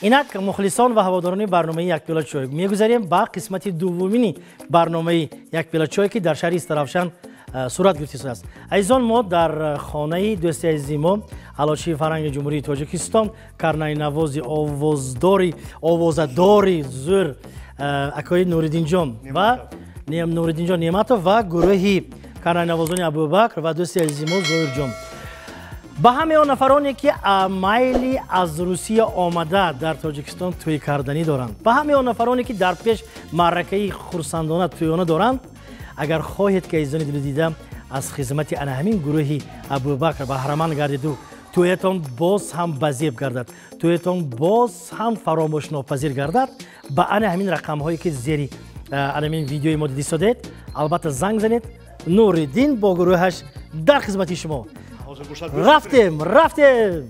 Инак мухлисон ва ҳаводорони барномаи Як пиёла чой, мегузарем ба қисмати дуввумини барномаи Як пиёла чой, ки дар шаҳри Истаравшан сурат гирифтааст. Азизон, мо дар хонаи дӯсти азизи мо, Аълочии фарҳанги Ҷумҳурии Тоҷикистон, карнайнавози овоздори овозадори зӯр, акои Нуриддинҷон ва Нуриддинҷон Неъматов ва гурӯҳи карнайнавозони Абубакр ва дӯсти азизи мо Зоирҷон. Ба ҳамаи он нафароне, ки майли аз Русия омада дар Тоҷикистон тӯй карданӣ доранд, ба ҳамаи он нафароне, ки дар пеш маъракаи хурсандона тӯёна доранд, агар хоҳед, ки, азизони дилдида, аз хизмати ана ҳамин гурӯҳи Абубакр баҳраманд гардиду тӯятон боз ҳам базеб гардад, тӯятон боз ҳам фаромӯшнопазир гардад, ба ана ҳамин рақамҳое, ки зери ана ҳамин видеои мо дидисодед, албатта занг занед. Нуриддин бо гурӯҳаш дар хизмати шумо. Рафтем, рафтем.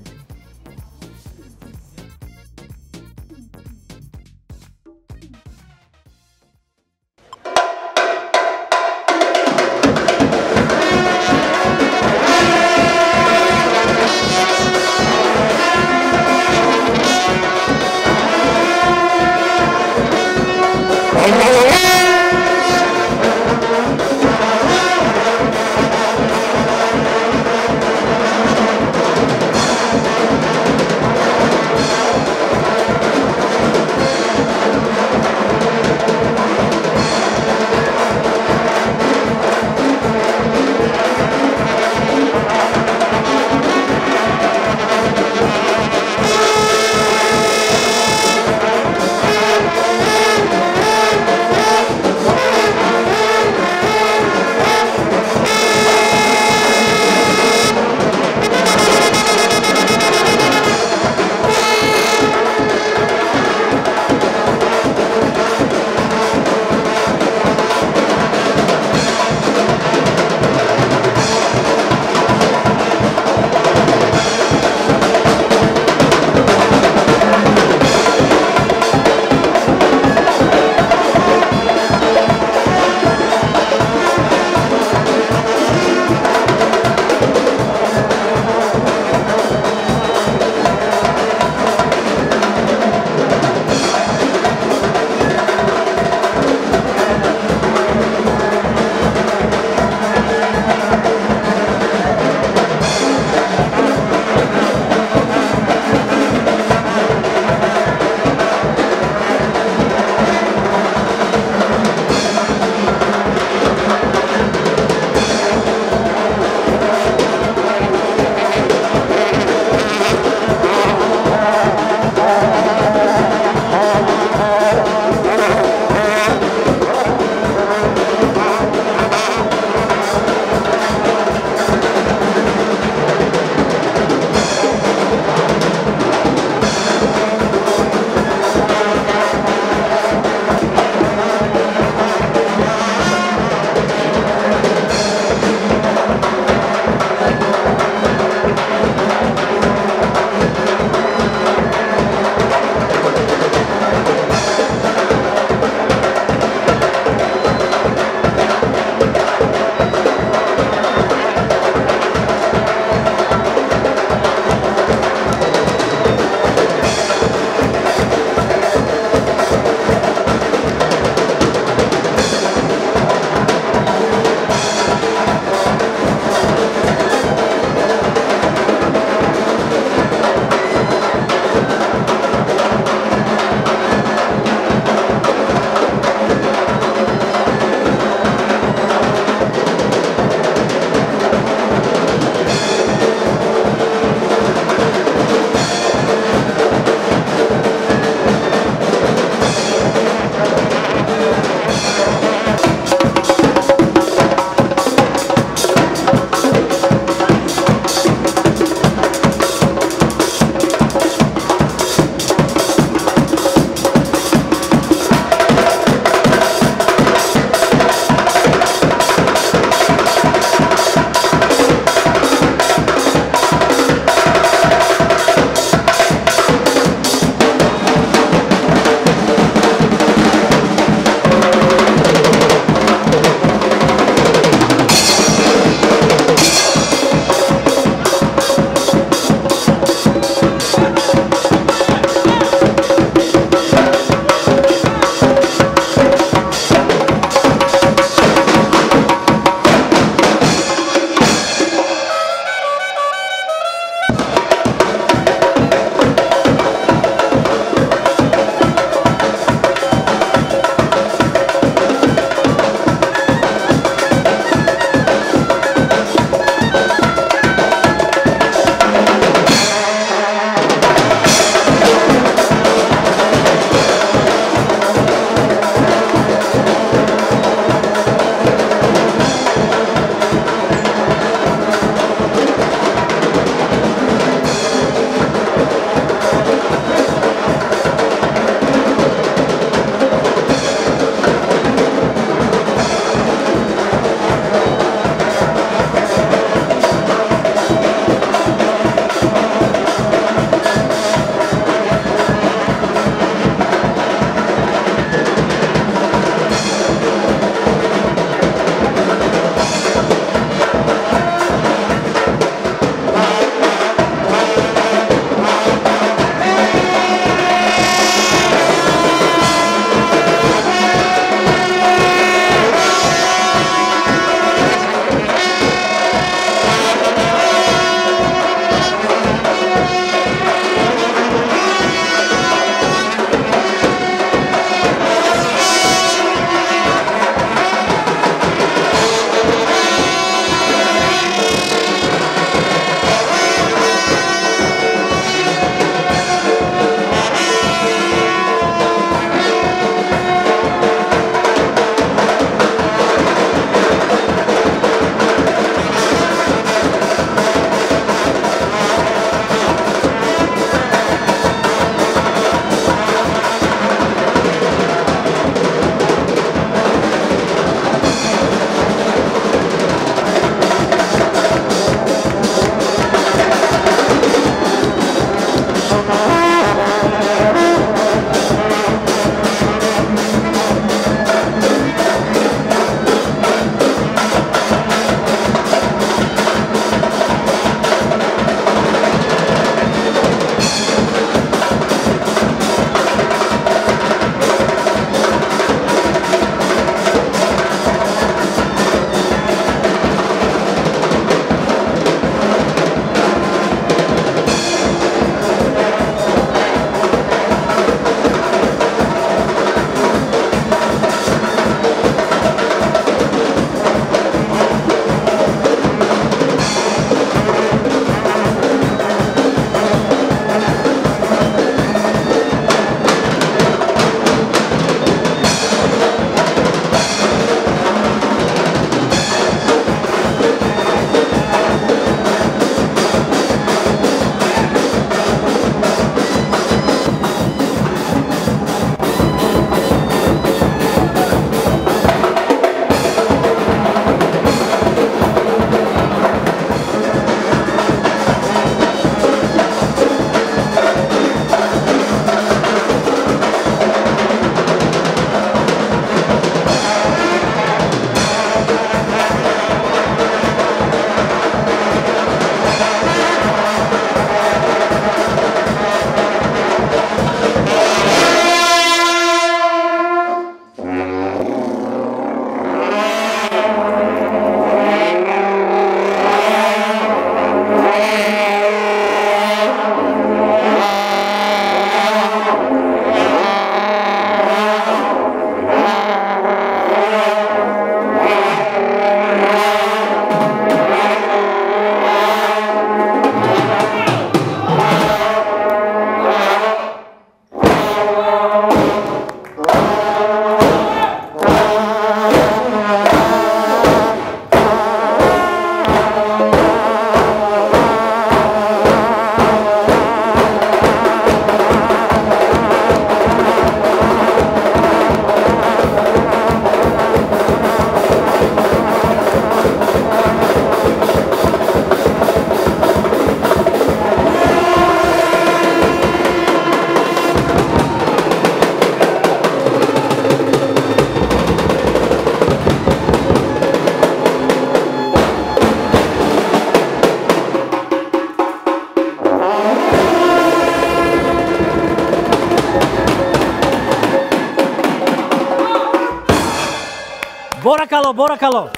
Боракалло, боракалло.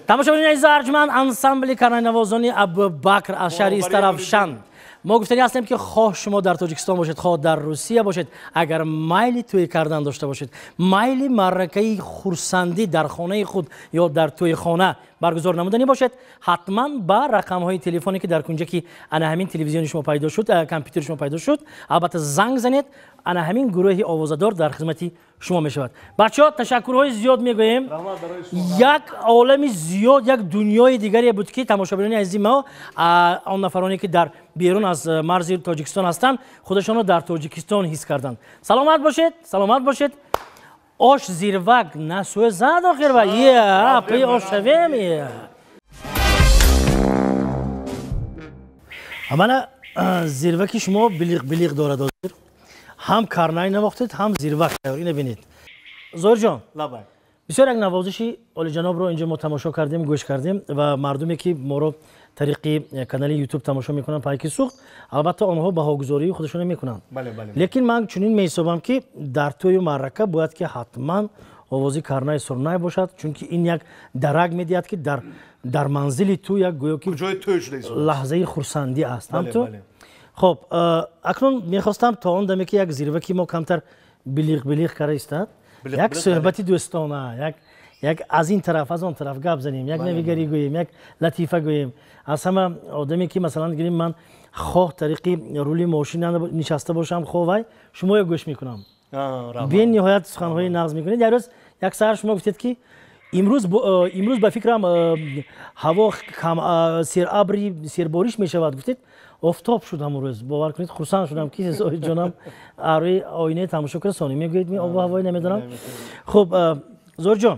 Тамошобинони азизу арҷманд, ансамбли карнайнавозони Абубакр аз шаҳри Истаравшан. Мо гуфтани ҳастем, ки хоҳ шумо дар Тоҷикистон бошед, хоҳ дар Русия бошед, агар майли тӯй кардан дошта бошед, майли маъракаи хурсандӣ дар хонаи худ ё дар тӯйхона баргузор намудани бошед, ҳатман ба рақамҳои телефоне, ки дар кунҷаки ана ҳамин телевизиони шумо пайдо шуд, компютери шумо пайдо шуд, албатта занг занед. Ана ҳамин гурӯҳи овозадор дар хизмати шумо мешавад. Бачаҳо, ташаккурҳои зиёд мегӯем. Як олами зиёд, як дунёи дигаре буд, ки тамошобинони азизи мо, он нафароне, ки дар берун аз марзи Тоҷикистон ҳастанд, худашонро дар Тоҷикистон ҳис карданд. Саломат бошед, саломат бошед. Ош зирвак насӯзад охир ва пи ош шавем. Мана зирваки шумо билиқ билиқ дорад ҳозир. Ҳам карнай навохтед, ҳам зирвак. Ина бинед. Зоҳирҷон, бисёр як навозиши олиҷанобро инҷо мо тамошо кардем, гӯш кардем ва мардуме, ки моро тариқи канали Ютуб тамошо мекунанд, Пайки Суғд, албатта онҳо баҳогузории худашонро мекунанд. Лекин ман чунин меҳисобам, ки дар тӯю маърака бояд ки ҳатман овози карнай сурнай бошад, чунки ин як дарак медиҳад, ки дар манзили ту як гӯё ки лаҳзаи хурсандӣ аст. Ҳамту? Хоб, акнун мехостам то он даме, ки як зирваки мо камтар билиқ билиқ карда истад, як суҳбати дӯстона, як аз ин тараф, аз он тараф гап занем, як навигарӣ гӯем, як латифа гӯем. Аз ҳама одаме, ки масалан гирем, ман хоҳ тариқи рули мошина нишаста бошам, хоҳ вай, шуморо гӯш мекунам. Бениҳоят суханҳои нағз мекунед. Як рӯз, як саҳар шумо гуфтед, ки имрӯз ба фикрам ҳаво серабри сербориш мешавад, гуфтед. Офтоб шуд ҳамон рӯз. Бовар кунед, хурсанд шудам, ки ҷонам рӯи оинаи тамошо карда сонӣ мегӯед, ми обу ҳавои намедонам. Хуб, Зоҳирҷон,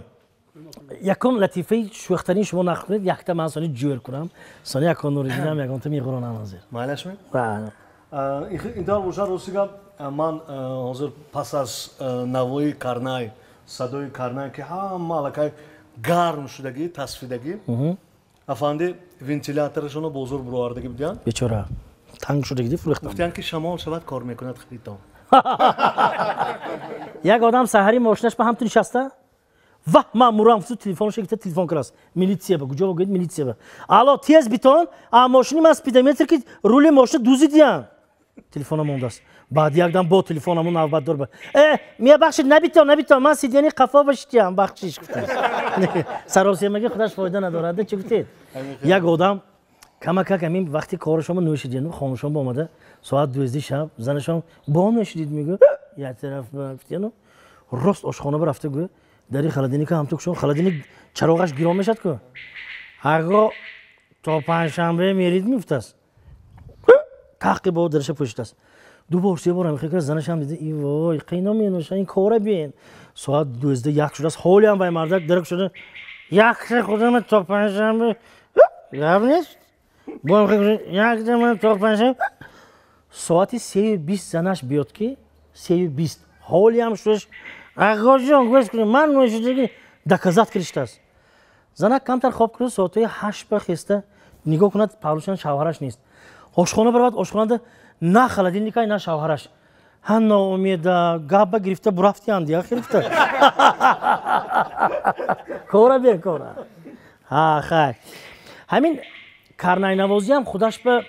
якум латифаи шӯхтарин шумо нақл кунед, якта ман сони ҷӯр кунам, сони якон нуриддинам ягонта меғуронам ҳозир. Майлашми? Ин тавр бошад, рости гап, ман ҳозир пас аз навои карнай, садои карнай, ки ҳама аллакай гарм шудагӣ, тасфидагӣ, афанди вентиляторашонро бозор буровардагӣ будиянд. Бечора танг шудагӣ фурӯхтам. Гуфтиянд, ки шамол шавад, кор мекунад хитом. Як одам саҳари мошинаш ба ҳамту нишаста, ваҳ, ман мурам, телефонаш гирифта телефон кардааст милитсия ба. Куҷо гӯед? Милитсия ба. Алло, тез битон, а мошини ман спидометр, ки рули мошина дузидиян. Телефона мондааст. Баъд якдам бо телефон ҳамун навбатдор ба: э, мебахшид, набитон, набитон, ман сидяни қафо башитиям, бахшиш, гуфтааст. Саросемагӣ худаш фоида надорад. Чӣ гуфтед? Як одам камакак ҳамин вақти корашонро нӯшидияну хонашон ба омада, соат 12 шаб, занашон бо нӯшидид, мегӯ, як тараф гуфтияну рост ошхона ба рафта, гӯ, дари холодильника ҳамту кушон, холодильник чароғаш гирон мешад ку. Ҳарго то панҷшанбе мерид, мегуфтааст. Тақи бо дараша пӯшидааст. Ду бор, се бор ҳамихел кард. Занашам дида: и вой, қино менӯша, ин кора бин, соат 12 1 шудааст, ҳолиам вай мардак дарак шуда, якта худама то панҷшанбе гап нест, якта ман то панҷшанбе. Соати 3:20 занаш биёд, ки 3:20 ҳолиам шудаш: ағоҷон, гӯш кунед, ман нӯшидаги доказать кириштааст. Занак камтар хоб кунад, соатҳои 8 ба хеста нигоҳ кунад, паҳлӯшан шавҳараш нест. Ошхона баравад, ошхонада на холодильникай, на шавҳараш. Ҳа, ноумеда гапба гирифта бурафтиянд, я гирифта кора бер кора. Ҳа, хайр, ҳамин карнайнавозиам худаш ба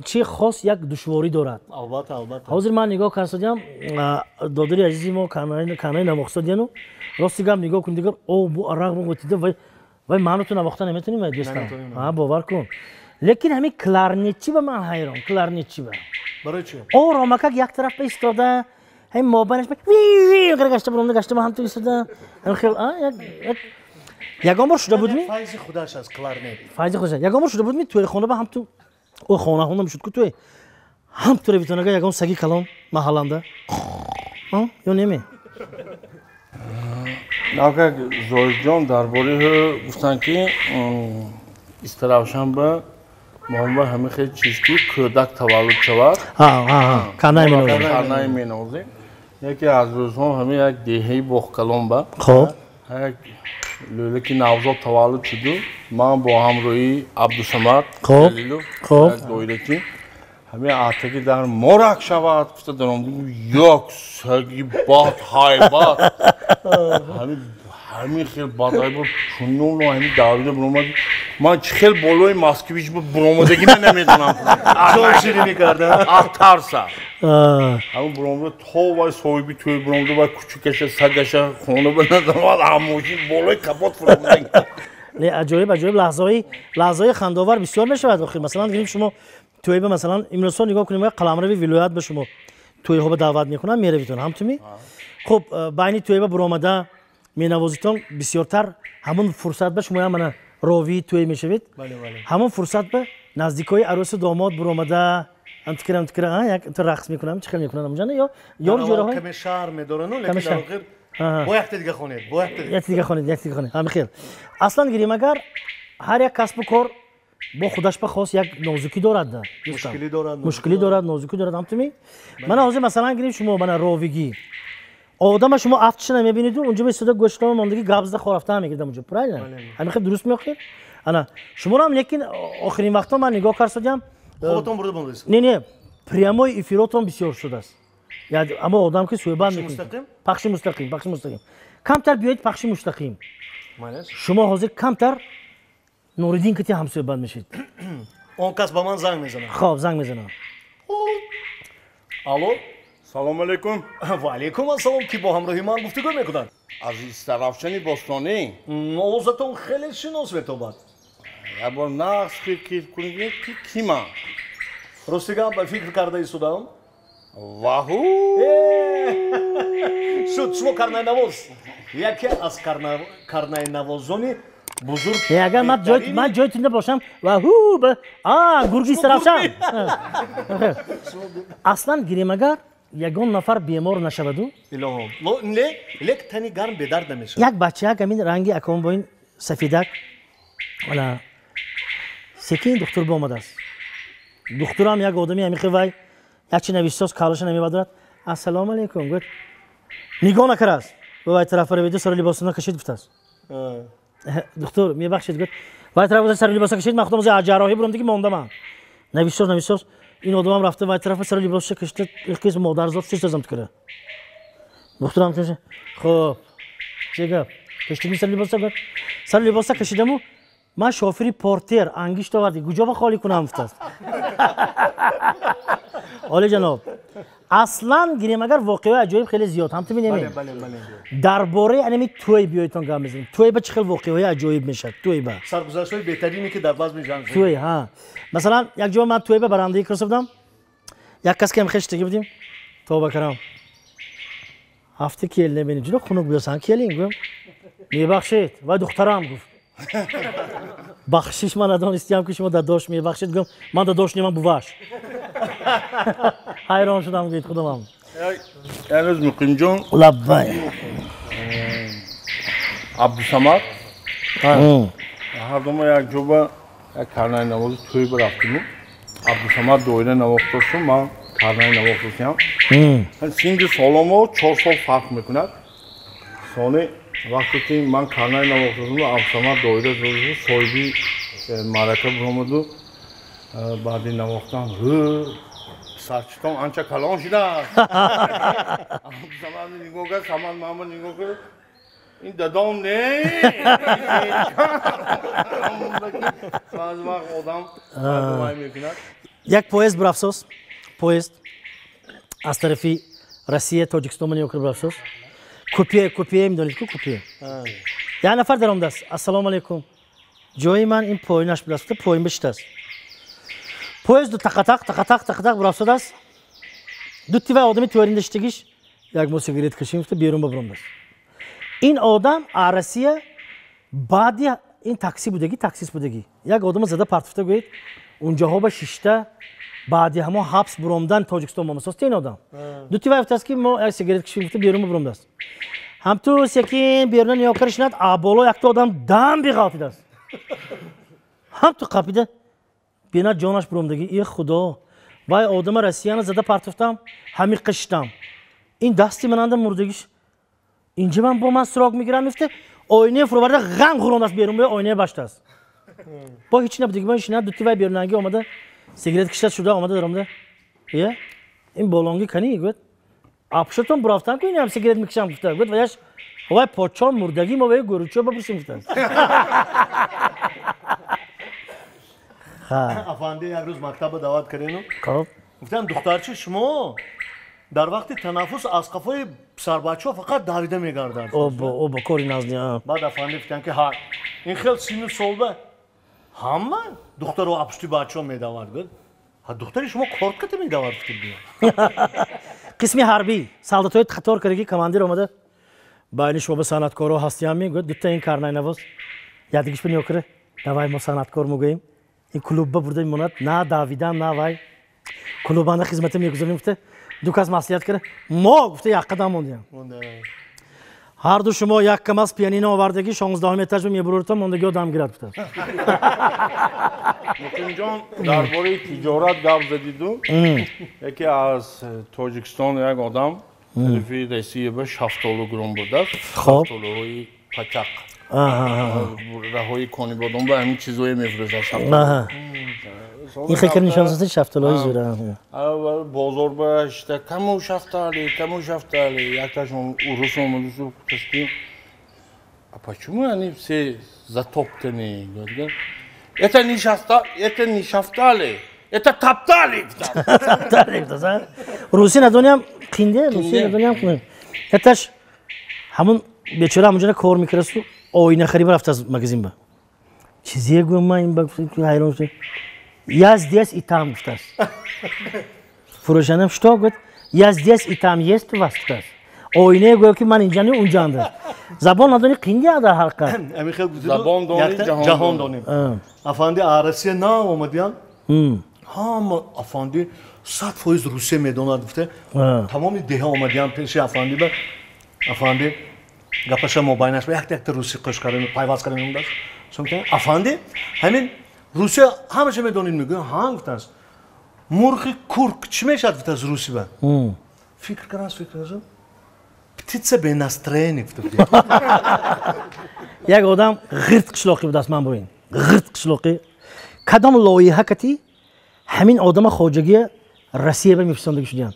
чи хос як душворӣ дорад. Албатта, албатта. Ҳозир ман нигоҳ кардам, додари азизи мо карнай навохтадияну, рости гап, нигоҳ кун, дигар обу арақ муғотида, вай ману ту навохта наметонем, вай дӯстам, бовар кун. Лекин ҳамин кларнетчи ба ман ҳайрон, кларнетчи ба. Барои чӣ? Оромакак як тараф ба истода, ҳамин мобайнаш гашта буромда гашта ба ҳамту истода, хел ягон бор шуда будми? Файзи худаш аст кларнет. Файзи худаш. Ягон бор шуда будми, тӯйхона ба ҳамту о хонахона мешуд ку, тӯй ҳамту ревитонага ягон саги калон маҳалланда ё неме? Навкак Зоҳирҷон дар бораи гуфтанд, ки Истаравшанба моҳба ҳамин хел чиз, ки кӯдак таваллуд шавад, карнай менавозем. Карнай менавозем. Яке аз рӯзҳо ҳамин як деҳаи Боғкалонба як лӯлаки навзод таваллуд шуду, ман бо ҳамроҳии Абдусамад Ҷалилов, як доирачи, ҳамин атаги дар морак шавад гуфта даромдим, як саги бад ҳайбат ҳамин. Ҳамин хел бадайбо чунону ҳамин давида буромад. Ман чӣ хел болои Москвич буромадагӣ ман намедонам. Ҷон ширӣ мекарда. Аз тарса. Ҳамин буромада то вай соҳиби тӯй буромада вай кучукаша сагаша хона ба назамад ҳамошин болои капот фуромада. Не, аҷоиб аҷоиб лаҳзаҳои хандовар бисёр мешавад. Охир масалан гирем шумо тӯйба масалан имрӯзҳо нигоҳ кунем қаламрави вилоят ба шумо тӯйҳо ба даъват мекунанд меравитон ҳамтуми? Хуб байни тӯйба буромада менавозитон бисёртар ҳамон фурсат ба шумоям мана ровии тӯй мешавед. Ҳамон фурсат ба наздикои арӯсу домод буромада амтикира амтикира як рақс мекунам чӣ хел мекунанд амҷана ё ёру ҷӯраҳо каме шарм медоранд, лекин дар охир бо якта дига хонед, бо якта дига хонед, якта дига хонед. Ҳамин хел. Аслан гирем агар ҳар як касбу кор бо худаш ба хос як нозукӣ дорад, мушкилӣ дорад, мушкилӣ дорад, нозукӣ дорад. Ҳамтуми мана ҳозир масалан гирем шумо мана ровигӣ одама шумо афтиша намебинеду унҷо истода гӯштома мондагӣ гап зада хорафта мегирдам унҷо, правильно? Ҳамин хел дуруст меохир? Ана шуморо лекин охирин вақтҳо ман нигоҳ карсодиам, хобатон бурда мондааст? Не, не, прямой эфиротон бисёр шудааст. Аммо одам ки суҳбат мекунад пахши мустақим, пахши мустақим. Камтар биёед пахши мустақим. Шумо ҳозир камтар Нуриддин кати ҳамсуҳбат мешавед. Он кас ба ман занг мезанад. Хоб, занг мезанад. Алло. Салом алейкум. Ва алейкум ассалом. Ки бо ҳамроҳи ман гуфтугӯ мекунад? Аз Истаравшани бостонӣ. Овозатон хеле шинос метобад. Як бор нақш фикр кунед ки ки ман? Рости гап ба фикр карда истодам. Ваҳу! Шуд, шумо карнайнавоз. Яке аз карнайнавозони бузург. Агар ман ҷои тунда бошам, ваҳу! А, гурги Истаравшан. Аслан гирем агар ягон нафар бемор нашаваду. Илоҳо. Лек тани гарм бедард намешавад. Як бачаяк ҳамин ранги акон бо ин сафедак ана секин духтур биомадааст. Духтурам як одами ҳамин хел вай якчи навиштост, калаша намебардорад. Ассалому алейкум гуфт. Нигоҳ накардааст. Вай тарафа равиду сари либосона кашид гуфтааст. Духтур мебахшед гуфт. Вай тарафа сари либоса кашид, ман худам аз ҷарроҳӣ бурам диги мондам. Навиштост, навиштост. Ин одамам рафта вай тарафа сари либосша кашида, қиз модарзод шуд тукара. Духтурам чун хоб чӣ гап? Кашидими сари либоса гуфт. Сари либоса кашидаму ман шофири портер ангишт оварди, куҷо ба холӣ кунам гуфтааст. Олӣ ҷаноб, аслан гирем агар воқеаҳои аҷоиб хеле зиёд, ҳамту менемем. Дар бораи анами тӯй биёйтон гап мезанем. Тӯй ба чӣ хел воқеаҳои аҷоиб мешавад? Тӯй ба саргузаштҳои беҳтарине ки дар базми ҷанг шуд. Тӯй, ҳа. Масалан, як ҷо ман тӯй ба барандагӣ курса будам. Як кас ки ҳам хештагӣ будем. Тоба карам. Ҳафта кел набинем. Ҷудо хунук биёсан келин гуфт. Мебахшед, вай духтарам гуфт. Бахшиш ман надонистиам ки шумо дадош мебахшед, гуфт. Ман дадош немам, буваш. Ҳайрон шудам, гуфт худамам. Як рӯз Муқимҷон лаббай Абдусамад ҳар думо як ҷо ба як карнайнавози тӯй бирафтиму Абдусамад доира навохтасту ман карнай навохтастиам. Синни соломо 4 сол фарқ мекунад. Сони вақте ки ман карнай навохтастуму Абдусамад доира соҳиби маърака биромаду баъди навохтан сарчитон анча калон шудааст. Абдусамад нигоҳ кард, Самад Маҳмад нигоҳ кард. Ин дадом не. Баъзе вақт одам вай мекунад. Як поезд бурафсоз, поезд аз тарафи Россия Тоҷикистон ма нигоҳ кард бурафсоз. Купе, купе медонед ку купе. Як нафар даромадааст. Ассалому алайкум. Ҷои ман ин поинаш будааст, поин бишитааст. Поезд тақатақ тақатақ тақатақ бурафсодааст. Дутти вай одами тӯринда шитагиш як мо сигарет кашим гуфта берун бабаромдааст. Ин одам аз Россия баъди ин такси будагӣ, таксист будагӣ. Як одама зада партофта гӯед, унҷоҳо ба шишта баъди ҳамон ҳабс буромдан Тоҷикистон момасост ин одам. Дутти вай гуфтааст ки мо як сигарет кашим гуфта берун бабаромдааст. Ҳамту секин беруна нигоҳ карда шинад, а боло якта одам дам биғалтидааст. Ҳамту қапида бина ҷонаш буромдагӣ. Э худо, вай одама Россияна зада партофтам, ҳамиққа шиштам. Ин дасти мананда мурдагиш. Инҷа ман бо ман сирок мегирам мефте, оинаи фуроварда ғанг хӯрондааст берун, бо оинаи баштааст. Бо ҳеч набудагӣ, бо шинад дутти вай берунангӣ омада, сигарет кишта шуда омада даромада. Е? Ин болонгӣ кани гуфт. Апшатон бурафтан ку инам сигарет мекишам гуфта. Гуфт ваяш Вай подшоҳ мурдагӣ мо вай гӯручо бапурсем гуфтааст. Афанди як рӯз мактаба даъват кардену. Гуфтам духтарчи шумо дар вақти танаффус аз қафои писарбачаҳо фақат давида мегардад. Обо, обо, кори назди. Баъд афанди гуфтанд ки ҳа, ин хел синну солба ҳама духтаро апушти бачаҳо медавад. Гуфт ҳа духтари шумо кортката медавад гуфт. Қисми ҳарбӣ солдатҳои қатор кардаги командир омада байни шумо ба санъаткорҳо ҳастиям мегӯяд дута ин карнайнавоз якдигиш ба нигоҳ кара давай мо санъаткор мегӯем ин клубба бурда мемонад на давидан на вай клубанда хизмата мегузорем гуфта ду кас маслиҳат кара мо гуфта як қадам мондем ҳарду шумо як кам аз пианино овардаги 16 этаж мебуруртон мондаги одам гирад гуфтааст. Муқимҷон дар бораи тиҷорат гап задиду яке аз Тоҷикистон як одам тарафи Россия ба шафтолу гурон бурдааст. Шафтолуҳои пачақ раҳои Конибодом ба ҳамин чизое мефурӯшад шафтолу. Ин хекр нишон додааст шафтолуҳои зура. Бозор ба шита каму шафтали, каму шафтали. Якташон урус омадусу гуфтааст ки а почему они все затоптаны? Это не шафтали, это топтали. Топтали, да? Руси надоням қинде, руси надоням қинде. Эташ ҳамун бечора ҳамунҷо кор мекардасу оина хариба рафта аз магазин ба. Чизе гӯям ман ин ба ҳайрон шудам. Я здесь и там гуфтааст. Фурӯшандам что гуфт? Я здесь и там есть у вас гуфтааст. Оинае гӯё ки ман инҷа не унҷанда. Забон надонӣ қинде дар ҳақиқат. Забон донӣ ҷаҳон донӣ. Афанди Россия нав омадиян. Ҳама афанди 100% русия медонад гуфта. Тамоми деҳа омадиян пеши афанди ба афанди гапаша мобайнаш ба якта якта руси қош карда пайваст карда мемондааст. Афанди ҳамин русия ҳамаша медонед мегӯяд ҳа гуфтааст. Мурғи курк чӣ мешавад гуфтааст руси ба. Фикр кард, фикр кард. Птица бе настроение гуфта. Як одам ғирт қишлоқӣ будааст ман бо ин. Ғирт қишлоқӣ. Кадом лоиҳа кати ҳамин одама хоҷагия Россия ба мефиристондаги шудиянд.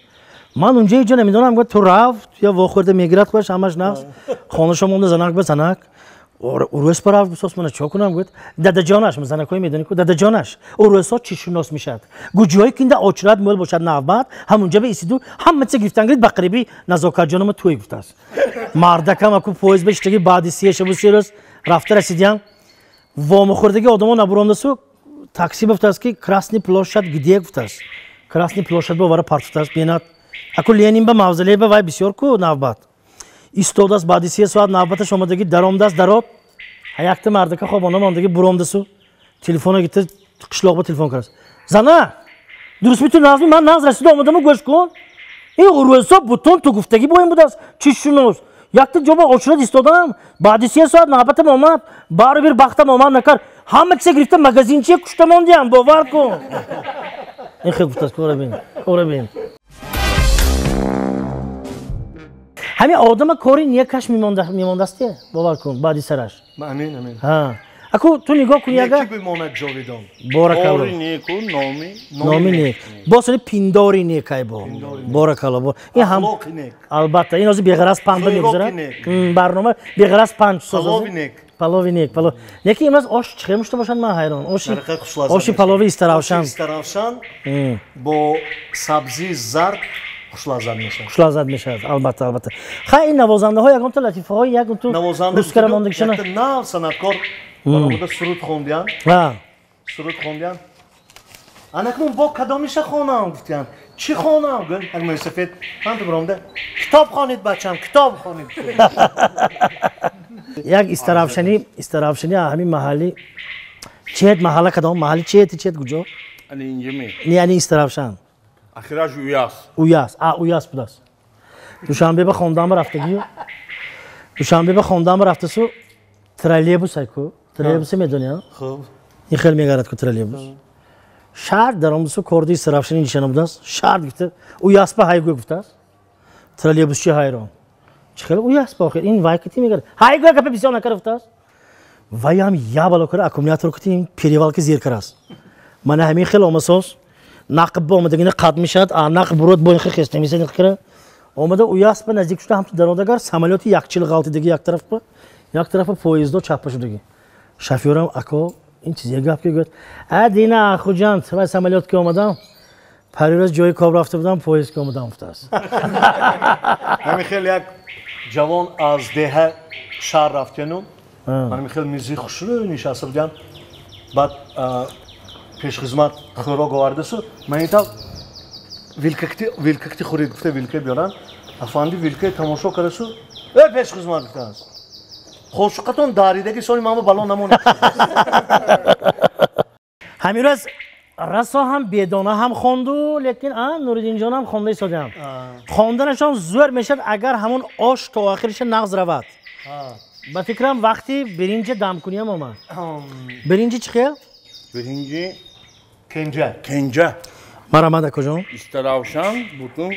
Ман унҷа ҷо намедонам гуфт ту рафт ё вохӯрда мегирад худаш ҳамаш нақс. Хонаша монда занак ба занак. Урус барав гуфтас мана чо кунам гуфт дадаҷонаш занакҳои медонӣ ку дадаҷонаш урусҳо чӣ шинос мешавад гуҷое ки инда очрат мӯл бошад навбат ҳамунҷа ба исиду ҳама чиз гирифтан гирид ба қариби назокатҷонама тӯй гуфтааст. Мардакам аку поезд бештаги баъди се шабу се рӯз рафта расидиям вомухӯрдаги одамо набуромдасу такси гуфтааст ки Красный площадь где гуфтааст. Красный площадь ба вара партуфтааст бенат аку Ленин ба мавзолей ба вай бисёр ку навбат истодааст баъди се соат навбаташ омадаги даромдааст дароб якта мардака хобона мондаги буромдасу телефона гирифта қишлоқ ба телефон кардааст. Зана дуруст ми ту нағзми ман нағз расида омадаму гӯш кун ин урӯзҳо бутун ту гуфтагӣ бо ин будааст чӣ шунос якта ҷо ба очрат истодам баъди се соат навбатам омад баробир бахтам омад накард ҳама чиза гирифта магазинчие кушта мондиям бовар кун. Ин хел гуфтааст кора бин кора бин. Ҳамин одама кори некаш мемондасте бовар кун баъди сараш. Амин амин. Ҳа аку ту нигоҳ кун яга неки бимонад ҷовидон. Боракалло. Кори неку номи нек. Боз пиндори некай бо. Боракалло. Ин ҳам албатта ин ҳозир беғараз панба мегузарад. Барнома беғараз панҷ соз. Палови нек. Палови нек, палов. Неки имрӯз ош чӣ хел мушта бошад ман ҳайрон. Оши палови Истаравшан. Истаравшан бо сабзии зард хушлаззат мешавад. Хушлаззат мешавад, албатта, албатта. Хай ин навозандаҳо ягонта латифаҳои ягонту рускара мондагишана. Нав санъаткор баромада суруд хондиян. Суруд хондиян. Анакнун бо кадомиша хонам гуфтиян. Чӣ хонам? Гӯяд як мӯйсафед ман ту баромада китоб хонед бачам, китоб хонед. Як Истаравшани, Истаравшани ҳамин маҳалли чет маҳалла кадом маҳалли чет чет куҷо? Ани инҷа ме. Не, ани Истаравшан. Ахираш Уяс. Уяс, а Уяс будааст. Душанбе ба хондан рафтагию. Душанбе ба хондан рафтасу троллейбус айку. Троллейбусе медонӣ, а? Хуб. Ин хел мегарад ку троллейбус. Шаҳр даромадасу корди Истаравшани нишона будааст. Шаҳр гуфта, Уяс ба ҳайгӯ гуфтааст. Троллейбусчи ҳайрон. Чӣ хел Уяс ба охир ин вай кити мегарад. Ҳайгӯ гапа бисёр накард гуфтааст. Вай ҳам я бало кара аккумулятор кити ин перевалки зер карааст. Мана ҳамин хел омасоз нақб ба омадагина қад мешавад, а нақб бурод бо ин хел хест намесад ин кара. Омада уяс ба наздик шуда ҳамту дародагар самолёти якчил ғалтидаги як тараф ба, як тарафа поездо чаппа шудаги. Шофёрам ако ин чизе гап ки гӯяд. А дина Хуҷанд вай самолёт ки омадам, парирӯз ҷои кор рафта будам, поезд ки омадам гуфтааст. Ҳамин хел як ҷавон аз деҳа шаҳр рафтену ҳамин хел мизи хушрӯ нишаста будям. Баъд пешхизмат хӯрок овардасу ман итав вилкакти хӯрид гуфта вилка биёрам. Афанди вилкаи тамошо кардасу э пешхизмат гуфтааст. Қошуқатон даридаги сони ман бало намонад. Ҳамин рӯз расо ҳам бедона ҳам хонду, лекин Нуриддинҷон ҳам хонда истодиам. Хонданашон зӯр мешавад, агар ҳамон ош то охириша нағз равад. Ба фикрам вақти биринҷа дамкуниам омад. Биринҷи чӣ хел? Биринҷи кенҷа. Кенҷа. Марамад акоҷон. Истаравшан бутун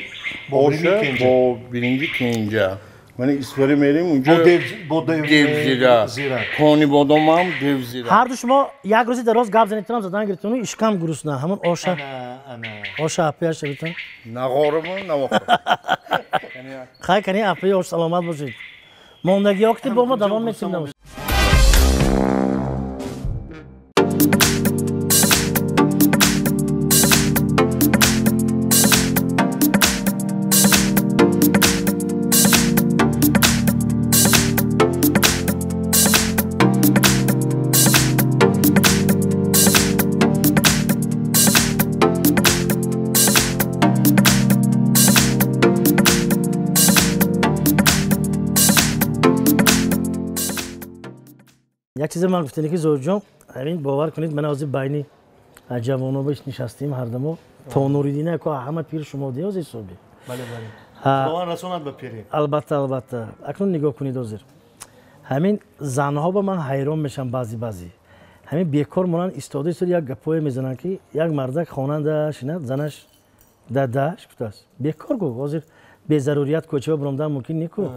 оша бо биринҷи кенҷа. Ман Исфара мерем унҷо бо девзира. Кони бодомам девзира. Ҳар ду шумо як рӯзи дароз гап занедтонам задан гирифтону ишкам гурусна. Ҳамон оша. Оша апияш шавитон. Нағоримо навохор. Хай кани апи ош саломат бошед. Мондагиҳо ки бо мо давом метим набошед. Як чизе ман гуфтане ки Зоҳирҷон, ҳамин бовар кунед, ман ҳозир байни ҷавоно беш нишастем ҳардамо, то Нуриддин ако ҳама пир шумо диёз ҳисоби. Бале, бале. Худованд расонад ба пирӣ. Албатта, албатта. Акнун нигоҳ кунед ҳозир. Ҳамин занҳо ба ман ҳайрон мешаванд баъзе баъзе. Ҳамин бекор монанд истода истода як гапое мезананд ки як мардак хонанда шинад, занаш дадаш гуфтааст. Бекор гу, ҳозир безарурият кӯча баромадан мумкин неку.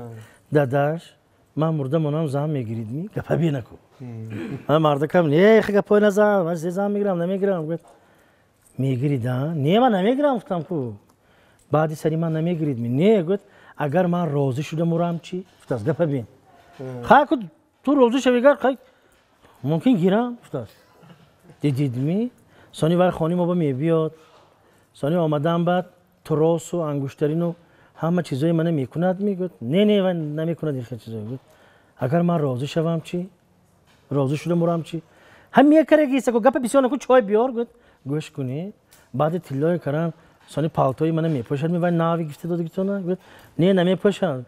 Дадаш ман мурда монам зан мегирид ми? Гапа бенаку. Ман мардакам не, хе гапой назан, ман зан мегирам, намегирам. Гуфт мегирид, а? Не, ман намегирам гуфтам ку. Баъди сари ман намегирид ми? Не, гуфт агар ман розӣ шуда мурам чӣ? Гуфтааст гапа бин. Хай ку ту розӣ шавигар, хай мумкин гирам гуфтааст. Дидид ми? Сони вай хони мо ба мебиёд. Сони омадан баъд тросу ангуштарину ҳама чизои мана мекунад мегӯяд. Не, не, вай намекунад ин хел чизое. Гуфт агар ман розӣ шавам чӣ? Розӣ шуда мурам чӣ? Ҳам мекараги исако гапа бисёр наку чой биёр гуфт. Гӯш кунӣ. Баъди тиллое карам сони палтои мана мепӯшад ми вай нави гифта додагитона. Гуфт не, намепӯшад.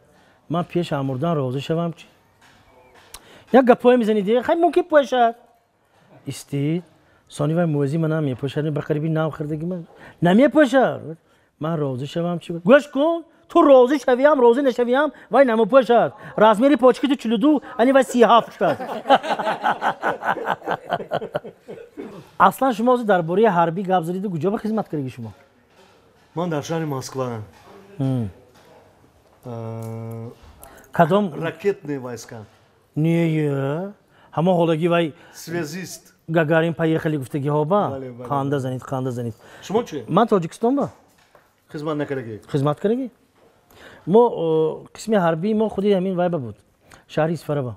Ман пеш амурдан розӣ шавам чӣ? Як гапое мезанид, хай мумкин пӯшад. Истид. Сони вай мӯзи мана мепӯшад, ба қариби нав хӯрдаги ман. Намепӯшад. Ман розӣ шавам чӣ? Гӯш кун. Ту розӣ шавиям, розӣ нашавиям, вай намепӯшад. Размери почки ту 42, ани вай 37 шудааст. Аслан шумо ҳозир дар бораи ҳарбӣ гап задиду куҷо ба хизмат кардаги шумо? Ман дар шаҳри Москва. Кадом? Ракетные войска. Не, ҳамон ҳолаги вай связист. Гагарин поехали гуфтагиҳо ба? Қанда занид, қанда занид. Шумо чӣ? Ман Тоҷикистон ба. Хизмат накардаги? Хизмат кардаги. Мо қисми ҳарбии мо худи ҳамин вайба буд. Шаҳри Исфараба.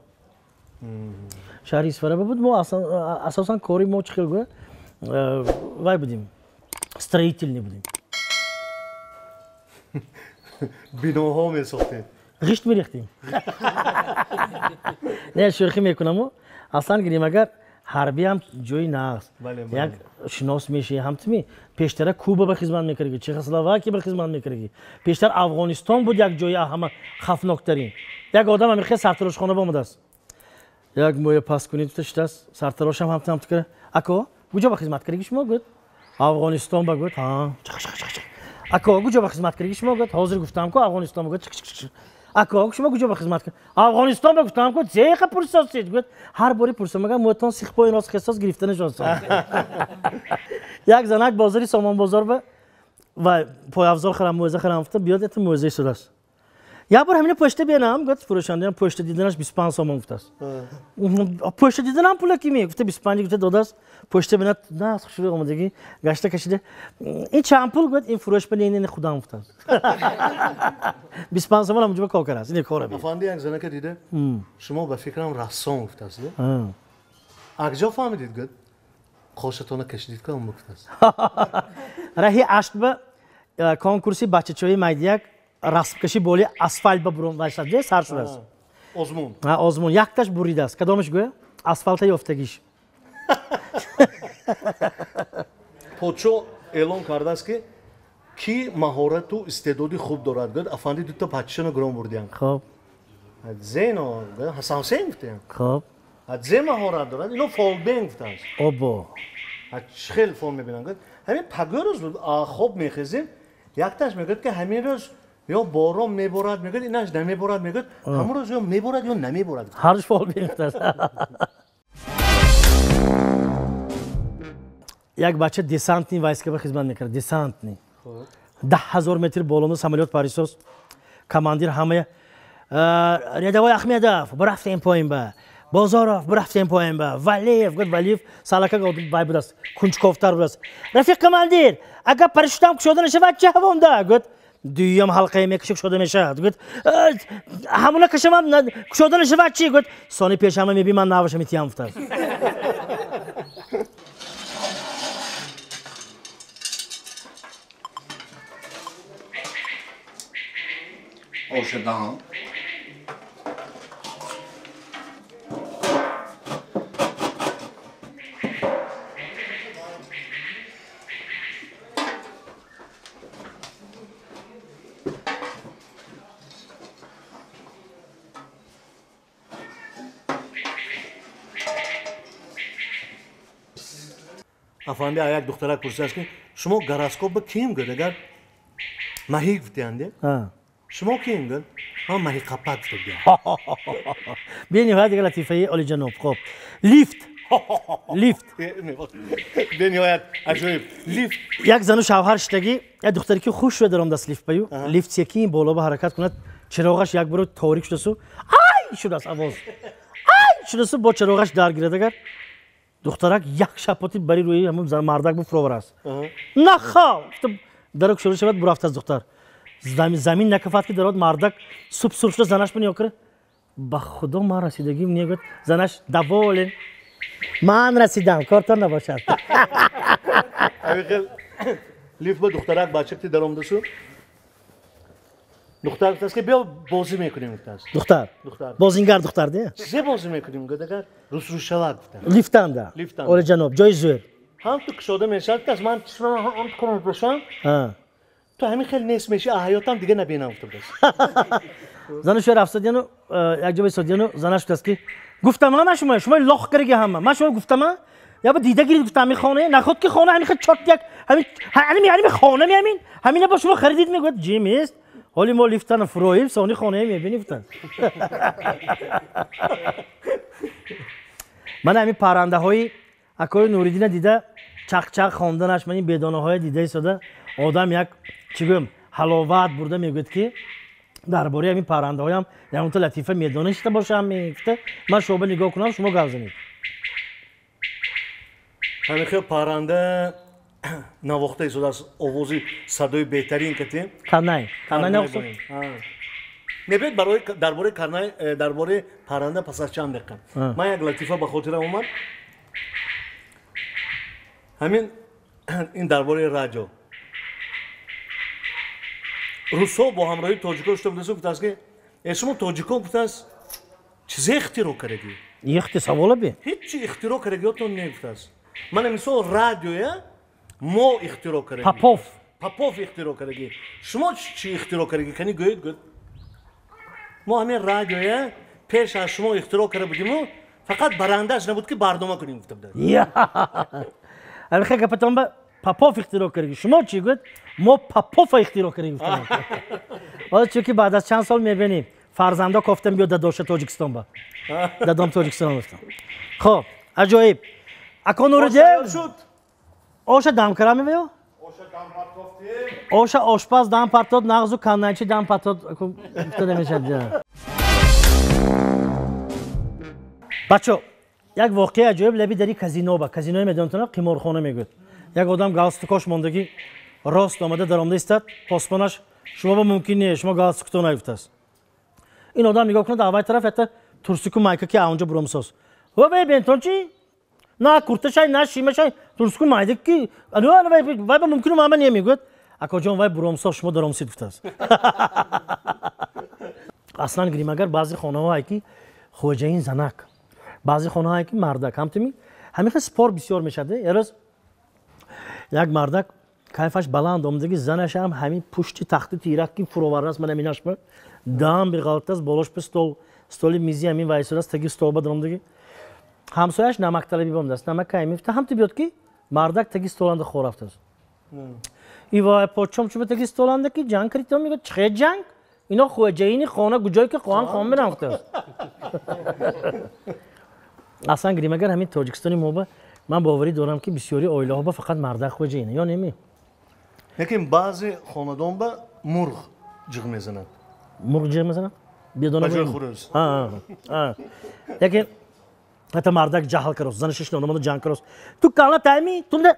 Шаҳри Исфараба буд. Мо асосан кори мо чӣ хел гӯя вай будем. Строительный будем. Биноҳо месохтед? Ғишт мерехтем. Не, шӯхӣ мекунаму. Аслан гирем агар ҳарбӣ ҳам ҷои нағз. Як шинос мешӣ, ҳам тими пештара Куба ба хизмат мекардаги, Чехословакия ба хизмат мекардаги. Пештар Афғонистон буд як ҷои ҳама хафноктарин. Як одам ҳамин сартарошхона омадааст. Як моя пас кунед гуфта шудааст. Сартарошам ҳам там кара. Ако, куҷо ба хизмат кардаги шумо гуфт? Афғонистон ба гуфт. Ҳа. Ако, куҷо ба хизмат кардаги шумо гуфт? Ҳозир гуфтам ку Афғонистон ба гуфт. Ако, шумо куҷо ба хизмат кард? Афғонистон ба гуфтам ку, зеха пурсосед гуфт. Ҳар бори пурсам агар мӯтон сихпои рост хесос гирифта нишост. Як занак бозори Сомонбозор ба ва пойафзор харам, мӯза харам гуфта, биёд это мӯзаи судааст. Як бор ҳамина пушта бинам, гуфт фурӯшанда, пушта диданаш 25 сомон гуфтааст. Пушта диданам пула ки ми? Гуфта 25 гуфта додааст. Пушта бинад, на хушрӯй омадагӣ, гашта кашида. Ин чанд пул гуфт, ин фурӯш ба не худам гуфтааст. 25 сомон ҳамонҷо кор кардааст. Ин кора би. Афанди як занака дида, шумо ба фикрам рассом гуфтааст. Акҷо фаҳмидид гуфт? Қошатона кашидид ка он гуфтааст. Раҳи ашт ба конкурси бачачои майдияк расмкашӣ боли асфалт ба бурун вайсад, сар шудааст. Озмун. Озмун. Якташ буридааст. Кадомаш гӯя? Асфалта ёфтагиш. Подшо эълон кардааст ки ки маҳорату истеъдоди хуб дорад. Гуфт афанди дута пачишона гиром бурдиянд. Хоб. Зено, Ҳасан Ҳусейн гуфтаянд. Хоб. Зе маҳорат дорад, ино фолбен гуфтааст. Обо. Чӣ хел фол мебинанд? Гуфт ҳамин пагоҳ рӯз хоб мехезем, якташ мегӯяд ки ҳамин рӯз ё борон меборад, мегӯяд инаш намеборад, мегӯяд ҳамон рӯз ё меборад ё намеборад. Ҳар рӯз фол мегуфтааст. Як бача десантни войска ба хизмат мекард, десантни. 10,000 метр болоно самолёт парисоз. Командир ҳамая рядовой Ахмедов, бурафтем поин ба. Бозоров, бурафтем поин ба. Валиев, гуфт Валиев салака вай будааст, кунҷковтар будааст. Рафиқ командир, агар парашютам кушода нашавад чӣ ҳавонда? Гуфт дуюм ҳалқае мекаши кушода мешавад. Гуфт ҳамона кашамам кушода нашавад чӣ? Гуфт сони пеш ҳама меби ман наваша метиям гуфтааст. Ошадаҳам. Афанди як духтарак пурсидааст ки шумо гороскоп ба ким гуфт? Агар маҳӣ гуфтиянд, шумо ким гуфт? Ман маҳӣ қапак гуфтам. Бениҳоят дигар латифаи олиҷаноб. Хоб, лифт. Лифт. Бениҳоят аҷоиб. Лифт. Як зану шавҳар шидагӣ, як духтаре ки хуш шуда даромадааст лифт баю. Лифт секин боло ба ҳаракат кунад, чироғаш як бор торик шудасу ай шудааст овоз. Ай шудасу бо чироғаш дар гирад агар. Духтарак як шапоти бари рӯи ҳамон мардак буфуроварааст. Нахав! Дарак шуруъ шавад, бурафтааст духтар. Замин накафад ки дарод мардак суб сурх шуда занаш ба нигоҳ кард. Ба худо ман расидагим негӯяд. Занаш доволен. Ман расидам, кортон набошад. Ҳамин лифт ба духтарак бачакти даромадасу. Духтар гуфтааст ки биё бозӣ мекунем гуфтааст. Духтар? Духтар. Бозингар духтар, де? Чизе бозӣ мекунем гуфт агар русрӯшавак гуфтааст. Лифтанда. Лифтанда. Олиҷаноб, ҷои зӯр. Ҳам ту кушода мешавад гуфтааст ман чишмам ҳам ту кунам бошам. Ту ҳамин хел нест мешӣ, ҳаётам дига набинам гуфтааст. Зану шояд рафтадияну як ҷо бисодияну занаш гуфтааст ки гуфтам ман шумо, шумо лох кардаги ҳама. Ман шумо гуфтам, я ба дида гирид гуфтам ҳамин хона, наход ки хона ҳамин хел чорт як ҳамин ҳамин хона меҳамин, ҳамина бо шумо харидид мегӯяд ҷим ест. Ҳоли мо лифтана фуроиб, сони хонае мебинӣ гуфтанд. Ман ҳамин паррандаҳои акои Нуриддина дида чақ-чақ хонданаш, ман ин бедонаҳое дида истода одам як чӣ гӯям ҳаловат бурда мегӯяд ки дар бораи ҳамин паррандаҳоям ягонта латифа медоништа бошам мегуфта. Ман шумо нигоҳ кунам, шумо гап занед. Ҳамин хел парранда навохта истодааст овози садои беҳтарин кати. Карнай. Карнай навохта? Мебинед дар бораи карнай, дар бораи парранда пас аз чанд дақиқа. Ман як латифа ба хотирам омад. Ҳамин ин дар бораи радио. Русҳо бо ҳамроҳии тоҷикон шуда будааст, гуфтааст ки шумо тоҷикон гуфтааст чизе ихтироъ кардагӣ? Ихти савола би? Ҳеҷ чи ихтироъ кардагиётон не гуфтааст. Мана мисол радиоя мо ихтироъ кардагӣ. Попов. Попов ихтироъ кардагӣ. Шумо чӣ ихтироъ кардагӣ? Кани гӯед, гӯед. Мо ҳамин радиоя пеш аз шумо ихтироъ карда будиму, фақат барандааш набуд ки барнома кунем гуфта буданд. Алхе гапатон ба Попов ихтироъ кардагӣ. Шумо чӣ гӯед? Мо Попова ихтироъ кардагӣ гуфтам. Ҳоло чунки баъд аз чанд сол мебинем фарзандо кофтам биё дадоша Тоҷикистон ба. Дадом Тоҷикистон гуфтам. Хоб, аҷоиб. Ако Нуриддин шуд. Оша дам кара мевеё? Оша ошпаз дам партод, нағзу каннайчи дам партод. Гуфта намешад. Бачо, як воқеаи аҷоиб лаби дари казино ба. Казинои медонтона қиморхона мегӯяд. Як одам галстукош мондагӣ рост омада даромада истад, посбонаш шумо ба мумкин не, шумо галстуктон нагуфтааст. Ин одам нигоҳ кунад, аввай тараф ята турсику майка ки аунҷо буромсоз. Вай бентон чи? На курташай, на шимашай, турсику майда ки вай ба мумкину мама не мегӯяд. Акоҷон, вай буромсоз, шумо даромсид гуфтааст. Аслан гирим агар баъзе хонаҳое ки хоҷаин занак, баъзе хонаҳое ки мардак, ҳамтими ҳамин спор бисёр мешавад. Ярӯз як мардак кайфаш баланд омадаги, занашам ҳамин пушти тахту тирак ки фуровардааст, ман ҳаминаш дам биғалтааст, болош ба стол, столи мизи ҳамин вайсодааст, таги столба даромадаги. Ҳамсояш намакталаби бомдааст, намак кай мефта, ҳамту биёд ки мардак таги столанда хор рафтааст. И вай подшом чуба таги столанда ки ҷанг кардитон, мегӯяд чихе ҷанг? Ино хоҷаини хона куҷое ки хоҳанд хон мерам гуфтааст. Аслан гирим агар ҳамин Тоҷикистони мо ба ман боварӣ дорам ки бисёри оилаҳо ба фақат мардак хоҷаина ё неми? Лекин баъзе хонадон ба мурғ ҷиғ мезанад. Мурғ ҷиғ мезанад? Бедона ба ҷои хурӯс. Лекин ҳатто мардак ҷаҳл карост, занаш шинодамода ҷанг карост. Ту калла тайми, тунда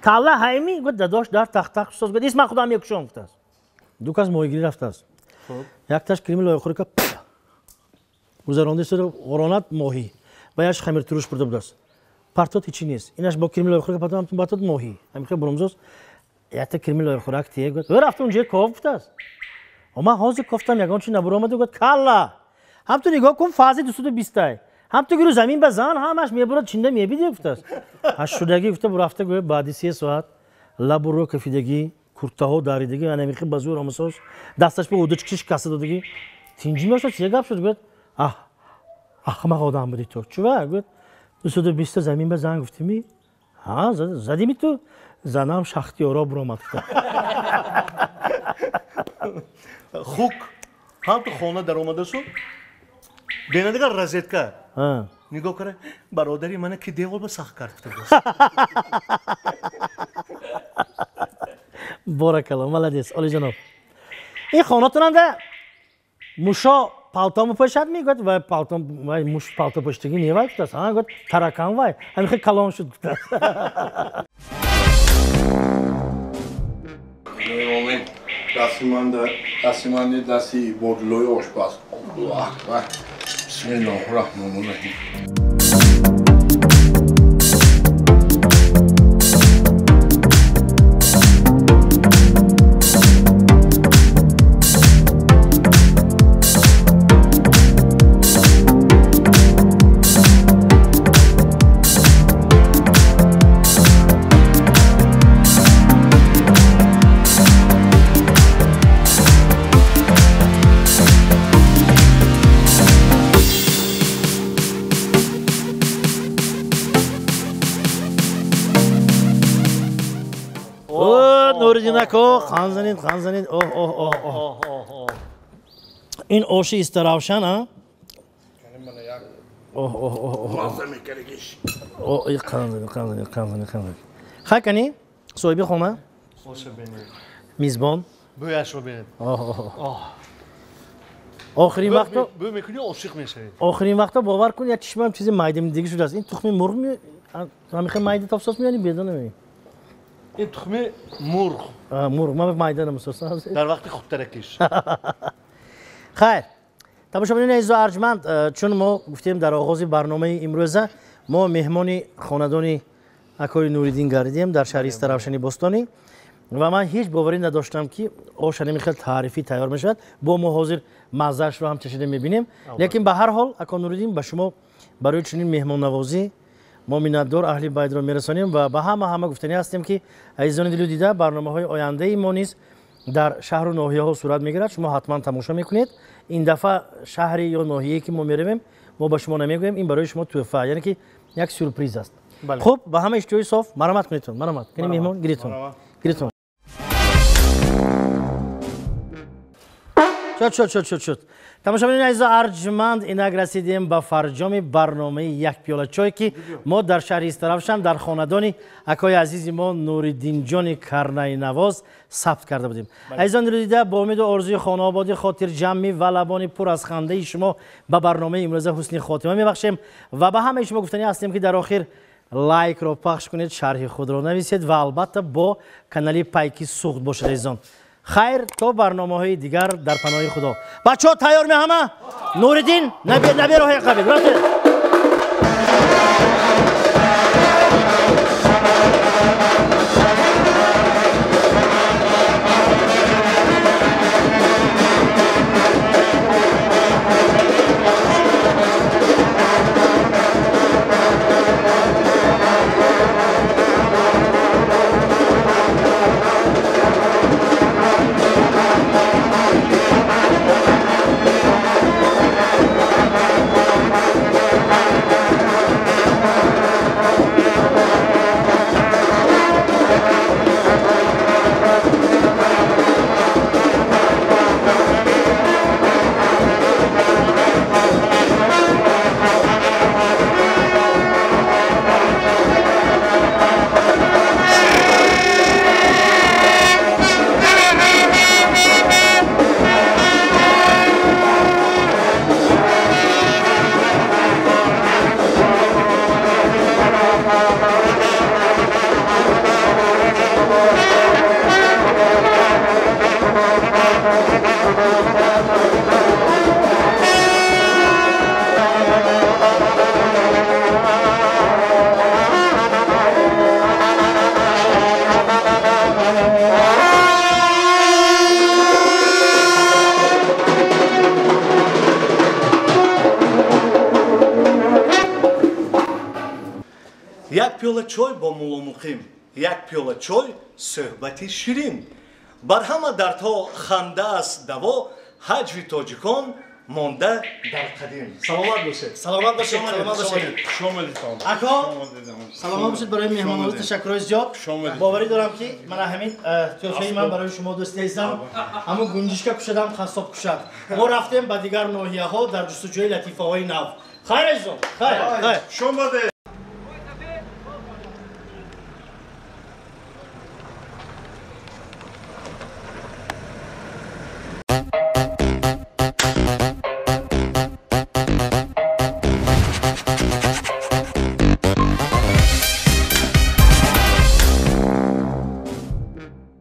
калла ҳайми, гуфт дадош дар тахтах соз, гуфт ис ман худам мекушам гуфтааст. Ду кас моҳигирӣ рафтааст. Якташ крими лоихӯрика гузаронда истода ғоронат моҳӣ ва яш хамиртуруш бурда будааст. Партот ҳичи нест. Инаш бо крими лоихӯрика партот моҳӣ. Ҳамин буромзоз якта крими лоихӯрак тие гуфт. Ӯ рафта унҷо ков гуфтааст. Ман ҳозир кофтам ягон чи набуромада, гуфт калла. Ҳам ту нигоҳ кун фази 220 тай. Ҳам ту гиру замин ба зан ҳамаш мебурад чинда мебиди гуфтааст. Ҳаш шудагӣ гуфта бурафта гӯя баъди 3 соат лабу рӯ кафидагӣ, куртаҳо даридагӣ, анамихи ба зӯр омасоз, дасташ ба удочкиш каса додагӣ. Тинҷи мешад, чӣ гап шуд? Гуфт аҳ, аҳмақ одам будӣ ту. Чува? Гуфт 220 замин ба зан гуфтими? Ҳа, задими ту? Занам шахтиёро буромад. Хук ҳам ту хона даромадасу бенадагар розетка. Нигоҳ кара, бародари мана ки девол ба сахт кард гуфтааст. Боракалло, молодец, олиҷаноб. Ин хонатонанда мушо палто мепӯшад, мегӯяд, вай палто, вай муш палто пӯштагӣ не вай гуфтааст. Ҳа, гуфт таракан вай, ҳамин хел калон шуд гуфтааст. Дасти ман дасти бодлои ошпаз. Аллоҳу акбар. Бисмиллоҳир роҳманир роҳим. Нуриддинако, хан занед, хан занед. Оҳ, оҳ, оҳ, оҳ. Ин оши истаравшан, а? Оҳ, оҳ, оҳ, оҳ. Оҳ, хан занед, хан занед, хан занед, хан занед. Хай кани, соҳиби хона? Мизбон. Бӯяшро бинед. Оҳ, оҳ, оҳ. Охирин вақто бӯ мекунӣ, ошиқ мешавӣ. Охирин вақто бовар кун, як чишмам чизи майдамдигӣ шудааст. Ин тухми мурғ ми ҳамин майда топсос меёни бедона меёни? Ин тухми мурғ. Мурғ, ман майда намесосам. Дар вақти худтаракиш. Хайр, тамошобинони азизу арҷманд, чун мо гуфтем дар оғози барномаи имрӯза мо меҳмони хонадони акои Нуриддин гардидем дар шаҳри Истаравшани Бостонӣ ва ман ҳеҷ боварӣ надоштам ки ош ҳамин хел таърифӣ тайёр мешавад. Бо мо ҳозир маззаашро ҳам чашида мебинем. Лекин ба ҳар ҳол ако Нуриддин ба шумо барои чунин меҳмоннавозӣ мо миннатдор аҳли байтро мерасонем ва ба ҳама гуфтанӣ ҳастем ки азизони дилу дида, барномаҳои ояндаи мо низ дар шаҳру ноҳияҳо сурат мегирад. Шумо ҳатман тамошо мекунед. Ин дафъа шаҳри ё ноҳияе ки мо меравем, мо ба шумо намегӯем, ин барои шумо тӯҳфа, яъне ки як сюрприз аст. Хуб, ба ҳама иштиҳои соф марамат кунедтон, марамат. Кани меҳмон, гиритон. Гиритон. Шуд, шуд, шуд, шуд, шуд. Тамошобинони азизу арҷманд, инак расидем ба фарҷоми барномаи як пиёла чой, ки мо дар шаҳри Истаравшан дар хонадони акои азизи мо Нуриддинҷони карнайнавоз сабт карда будем. Азизон дилдида, бо умеду орзуи хонаободӣ, хотирҷамъӣ ва лабони пур аз хандаи шумо ба барномаи имрӯза ҳусни хотима мебахшем ва ба ҳамаи шумо гуфтанӣ ҳастем, ки дар охир лайкро пахш кунед, шарҳи худро нависед ва албатта бо канали Пайки Суғд бошед. Азизон, хайр, то барномаҳои дигар дар паноҳи Худо. Бачаҳо тайёр меҳама? Нуриддин, набероҳи қабил. Як пиёла чой бо Мулло Муқим, як пиёла чой суҳбати ширин. Бар ҳама дардҳо ханда аст даво, ҳаҷви тоҷикон монда дар қадим. Саломат бошед. Саломат бошед, саломат бошед. Ако, саломат бошед барои меҳмоннавозӣ, ташаккурҳои зиёд. Боварӣ дорам, ки мана ҳамин тӯҳфаи ман барои шумо дӯсти азизам, ҳамун гунҷишка кушадам, қассоб кушад. Мо рафтем ба дигар ноҳияҳо дар ҷустуҷӯи латифаҳои нав. Хайр, азизон, хайр, хайр. Шомадед.